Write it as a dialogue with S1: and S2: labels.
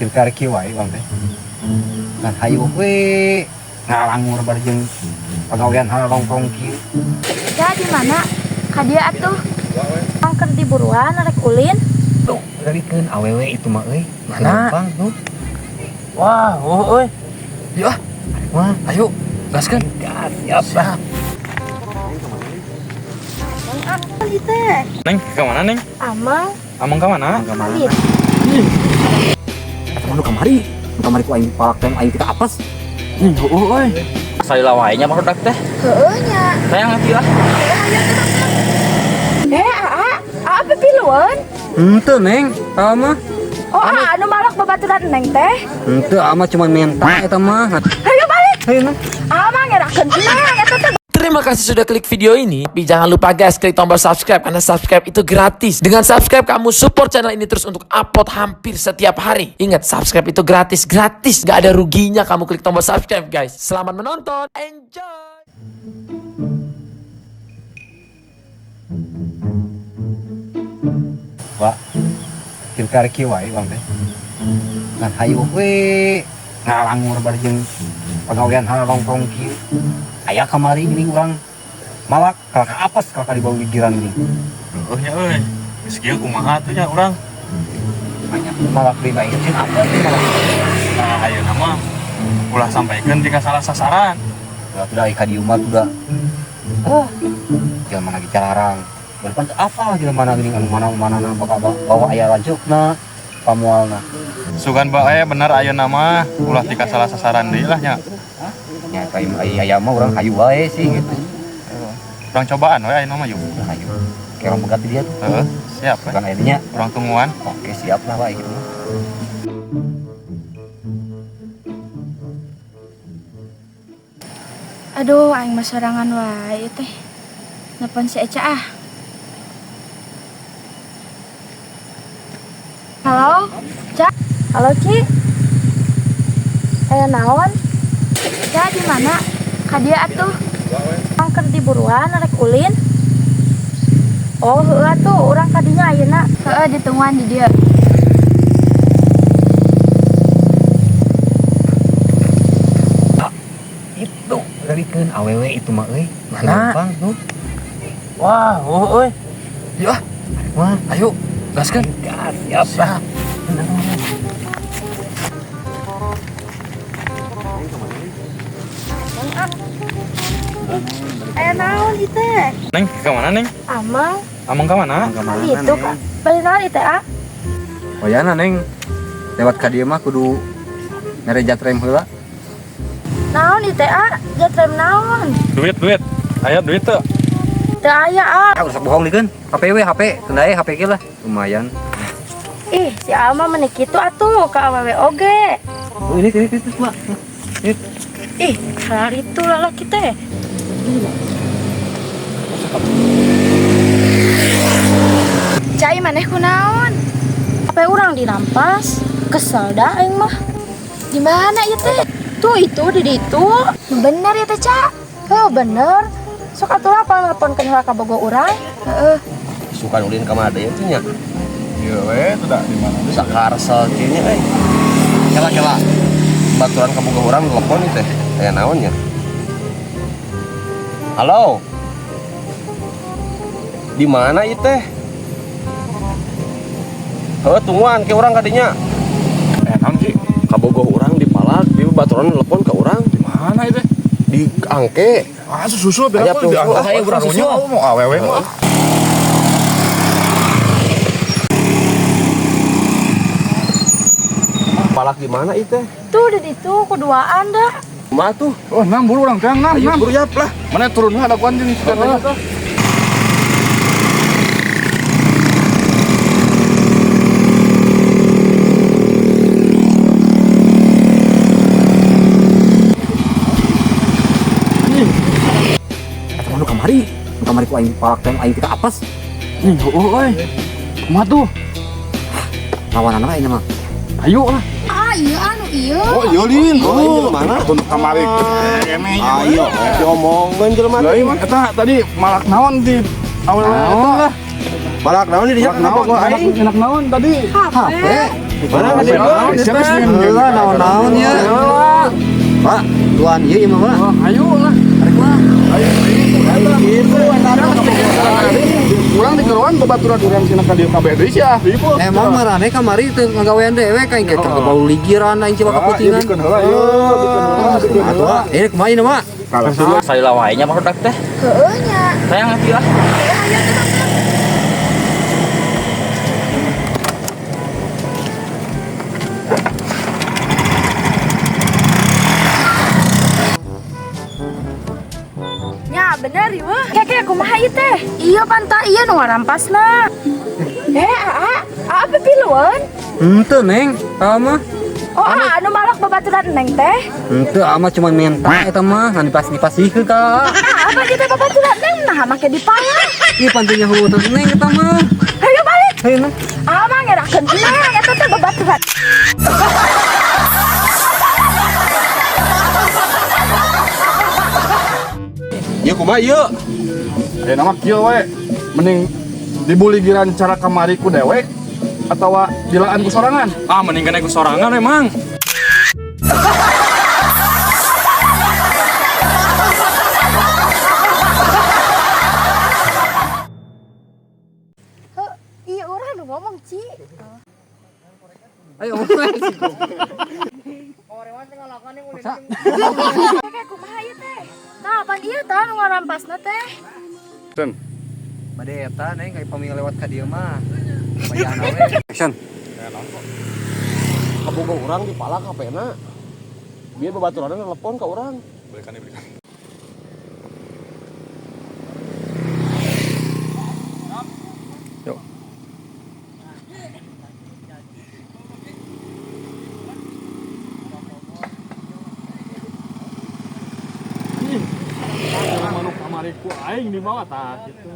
S1: Kira kieu wae bang teh. Kan hayu we ngalangur bari jeung pagawean halongkong kieu.
S2: Ya di mana? Ka dieu atuh. Angker di buruan rek ulin.
S1: Tuh, galikeun awewe itu mah euy.
S3: Mana?
S1: Bang tuh.
S3: Wah, oh, euy. Yuk ah,
S1: Wah,
S3: ayo, gaskeun.
S1: gas siap lah.
S2: Ah, teh.
S4: Neng, ke mana Neng?
S2: Amang.
S4: Amang ke mana?
S1: Ka mana?
S2: Iya.
S1: Eta mah nu kamari. Nu kamari ku aing palak teh aing kita apes.
S3: Heueuh euy.
S5: Salila wae nya barudak teh.
S2: Heueuh nya.
S5: Sayang hati lah.
S2: Eh, aa, aa pipilueun.
S1: Henteu, Neng. Ama.
S2: Oh, aa anu malak babaturan Neng teh.
S1: Henteu, ama cuma minta eta mah.
S2: Hayu balik.
S1: Hayu, Neng.
S2: Aa mah ngerakeun Neng eta teh.
S6: Terima kasih sudah klik video ini. Tapi jangan lupa guys, klik tombol subscribe karena subscribe itu gratis. Dengan subscribe kamu support channel ini terus untuk upload hampir setiap hari. Ingat, subscribe itu gratis, gratis. Gak ada ruginya kamu klik tombol subscribe guys. Selamat menonton, enjoy.
S1: Wah, kira kieu wae bang teh. Kan hayu we ngalangur bari jeung pagawean halongkong kieu. Aya kamari geuning urang malak kalaka apes kalaka dibawa gigiran geuning.
S4: Heueuh nya euy. Geus kieu kumaha atuh nya urang?
S1: Banyak malak deui bae jeung apes malak.
S4: Nah, ayeuna mah ulah sampaikeun jika salah sasaran.
S1: Udah tuh ka dieu mah tuh da. Oh, jelema lagi calarang. Berpan teu apal jelema geuning anu mana-mana bakal bawa aya lanceukna pamualna.
S4: Sugan bae bener ayeuna mah ulah tika salah sasaran deui lah nya.
S1: Nya ka aya mah urang hayu wae sih gitu.
S4: Urang cobaan we ayeuna mah yuk.
S1: Udah hayu. Kayak orang begat dia tuh.
S4: Heeh, siap we.
S1: Bukan akhirnya.
S4: Urang tungguan.
S1: Oke, siap lah Pak gitu mah.
S2: Aduh, aing mah sorangan wae teh. Nelpon si Eca ah. Halo, Ca. Halo, Ci. Aya naon? Ca di mana? Ka dieu atuh. Angker di buruan rek ulin. Oh, heueuh atuh, urang ka dinya ayeuna. Heueuh ditungguan di dieu.
S1: Itu galikeun awewe itu mah euy.
S3: Mana?
S1: Bang tuh.
S3: Wah, oh, euy. Yuk ah,
S1: Wah,
S3: ayo, gaskeun.
S1: gas siap lah.
S2: Aya naon ieu teh?
S4: Neng, ke mana Neng?
S2: Amang.
S4: Amang ke mana?
S1: Ka mana,
S2: Itu
S1: Neng?
S2: Kak. Bari naon ieu teh, ah?
S1: Oh ya Neng. Lewat ka dieu mah kudu mere jatrem heula.
S2: Naon ieu teh, ah? Jatrem naon?
S4: Duit, duit. Aya duit teu?
S2: Teu aya, ah.
S1: Ah, usah bohong dikeun. HP we HP, kendae HP ge lah. Lumayan.
S2: Ih, si Alma meni kitu atuh ka awewe oge.
S1: Oh, ini Pak. Ini.
S2: Ih, hal itu lalaki teh. Cai maneh kunaon? HP urang dirampas. Kesel dah aing mah. Di mana ieu teh? Tuh itu di ditu. Bener ya teh, Ca? Heuh, bener. Sok atuh lah nelponkeun heula ka bogo urang. Heeh.
S7: Suka ulin ka mana deui teh nya.
S4: Ieu we teu da di mana.
S7: Sakarsel kieu nya euy. Kela-kela. Baturan ka boga urang telepon ieu teh. Aya naon nya? Halo. Di mana ieu teh? Heuh, tungguan ke urang ka dinya.
S4: Naon sih?
S7: Kabogoh urang dipalak, di baturan telepon ka urang.
S4: Di mana ieu teh?
S7: Di angke.
S4: Ah, susul
S7: Aya
S4: biar aku
S7: susul.
S4: Ayo urang susul. Mau awewe mah.
S7: Palak di mana ieu teh?
S2: Tuh di ditu kuduaan dah.
S7: Kumaha tuh?
S4: Oh, nang buru urang teh, nang,
S7: Ayo
S4: nang.
S7: buru yap lah.
S4: Mana turun ada ku anjing si teh.
S1: Eta mah nu kamari. Nu kamari ku aing palak teh aing kita apes.
S3: Heueuh euy. Kumaha tuh?
S1: Lawanana aing mah.
S3: Ayo lah.
S2: Ah, iya anu iya.
S4: Oh, iya lin.
S7: Oh, ini mana?
S4: Untuk kamari. Kene.
S7: Ayo, diomongkeun jelema
S4: Lah
S7: teh.
S4: ieu eta tadi malak naon di awewe eta.
S7: Palak naon di dinya
S4: Malak naon,
S7: kabogoh aing?
S4: enak naon tadi.
S2: HP.
S1: Mana Heula naon-naon ya. Pak, tuan ieu ieu mah, Pak.
S3: Ayo lah.
S1: Arek mah.
S3: Urang dikeroan babaturan urang cenah ka dieu kabeh deui sia.
S1: Emang marane kamari teu ngagawean dewek aing ge bau ligiran aing coba kaputingan.
S3: Bikin heula ieu, bikin heula, bikin heula.
S1: Atuh, ini kumaha ieu mah?
S5: Salila wae nya barudak teh.
S2: Heueuh nya.
S5: Sayang atuh ah.
S2: Ayo tuh. Ya bener ieu. Keke kumaha ieu teh? Iya panta ieu nu ngarampasna. Aa, aa pipilueun?
S1: Henteu, Neng. Aa mah.
S2: Oh, aa anu malak babaturan Neng teh.
S1: Henteu, aa mah cuma minta eta mah, ngan dipasih-pasihkeun ka.
S2: Nah, apa kita babaturan Neng nah make dipalak.
S1: Ieu pantunya heueuh Neng eta mah.
S2: Ayo balik.
S1: Hayu, Neng.
S2: Aa mah ngerakeun Neng eta teh babaturan.
S7: Ieu kumaha ieu?
S3: Ayeuna mah kieu we. Mending dibuligiran cara kamari ku dewek atawa dilaan ku sorangan.
S4: Ah, mending kena ku sorangan emang.
S2: Heuh, ieu urang nu ngomong, Ci.
S1: Ayo,
S2: Keke kumaha ieu teh? Tah, pan ieu tah nu ngarampasna teh.
S3: Sen.
S1: Bade eta Neng kayak pami lewat ka dieu mah. Bayana we. Action.
S7: Kabogoh urang dipalak HP-na. Biar babaturanna telepon ka urang.
S4: Balikan balikan.
S3: Yuk.
S4: Manuk kamari ku aing dibawa tah gitu.